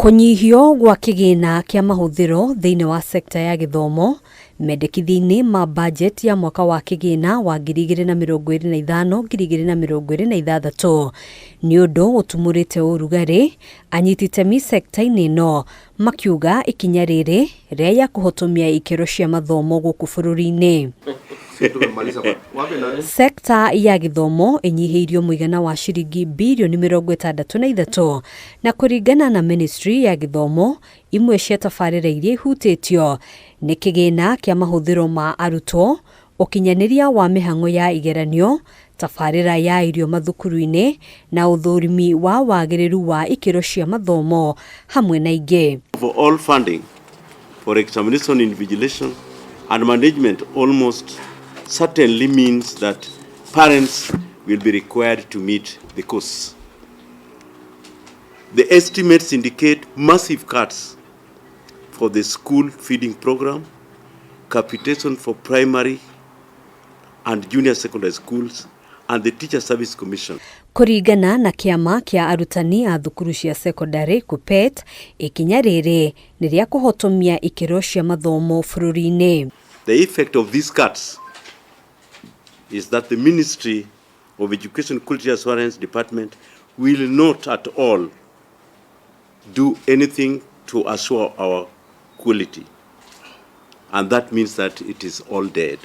Kũnyihio gwa kĩgĩna kĩa mahũthĩro thĩinĩ wa sekta ya gĩthomo mendekithia-inĩ ma bajeti ya mwaka wa kĩgĩna wa 2025 2026 nĩ ũndũ ũtumũrĩte ũrugarĩ anyiti itemi sekta-inĩ ĩno makiuga ikinya rĩrĩ rĩa kũhotomia ikĩro cia mathomo gũkũ bũrũri-inĩ. Sekta ya gĩthomo ĩnyihĩirio mũigana wa ciringi birioni 63 na kũringana na ministry ya gĩthomo imwe cia tabarĩra iria ihutĩtio nĩ kĩgĩna kĩa mahũthĩro ma arutwo, ũkinyanĩria wa mĩhang'o ya igeranio, tabarĩra ya irio mathukuru-inĩ na ũthũrimi wa wagĩrĩru wa ikĩro cia mathomo hamwe na ingĩ. For all funding for examination invigilation and management almost certainly means that parents will be required to meet the costs. The estimates indicate massive cuts for the school feeding program, capitation for primary and junior secondary schools, and the Teacher Service Commission. Kũringana na kĩama kĩa arutani a thukuru cia sekondarĩ KUPPET, ikinya rĩrĩ nĩ rĩa kũhotomia ikĩro cia mathomo bũrũri-inĩ. The effect of these cuts is that the Ministry of Education Quality Assurance Department will not at all do anything to assure our quality. And that means that it is all dead.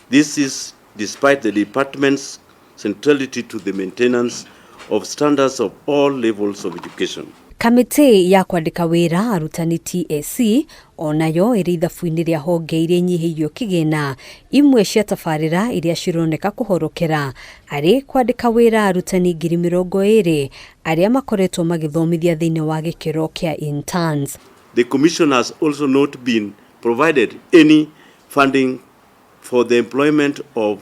This is despite the department's centrality to the maintenance of standards of all levels of education. Kamĩtĩ ya kwandĩka wĩra arutani TSC onayo ĩrĩ ithabu-inĩ rĩa honge iria inyihĩirio kĩgĩna. Imwe cia tabarĩra iria cironeka kũhorokera arĩ kwandĩka wĩra arutani 20,000 arĩa makoretwo magĩthomithia thĩinĩ wa gĩkĩro kĩa interns. The Commission has also not been provided any funding for the employment of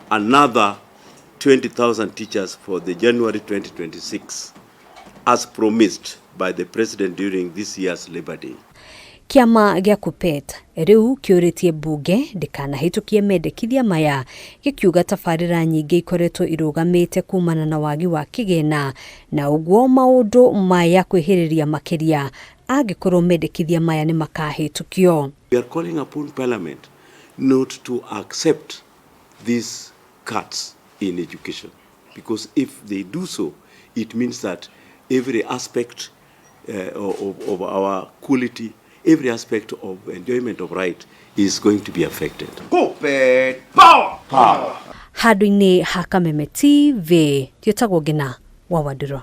another 20,000 teachers for the January 2026, as promised by the President during this year's Labor Day. Kĩama gĩa KUPPET rĩu kĩũrĩtie mbunge ndĩkanahĩtũkie mendekithia maya, gĩkiuga tabarĩra nyingĩ ikoretwo irũgamĩte kumana na wagi wa kĩgĩna na ũguo maũndũ maya kwĩhĩrĩria makĩria angĩkorwo mendekithia maya nĩ makahĩtũkio. We are calling upon Parliament not to accept these cuts in education, because if they do so, it means that every aspect of our quality, every aspect of enjoyment of right is going to be affected. KUPPET power! Power! Handũ-inĩ ha Kameme TV, njĩtagwo Ngina wa Wandũrwa.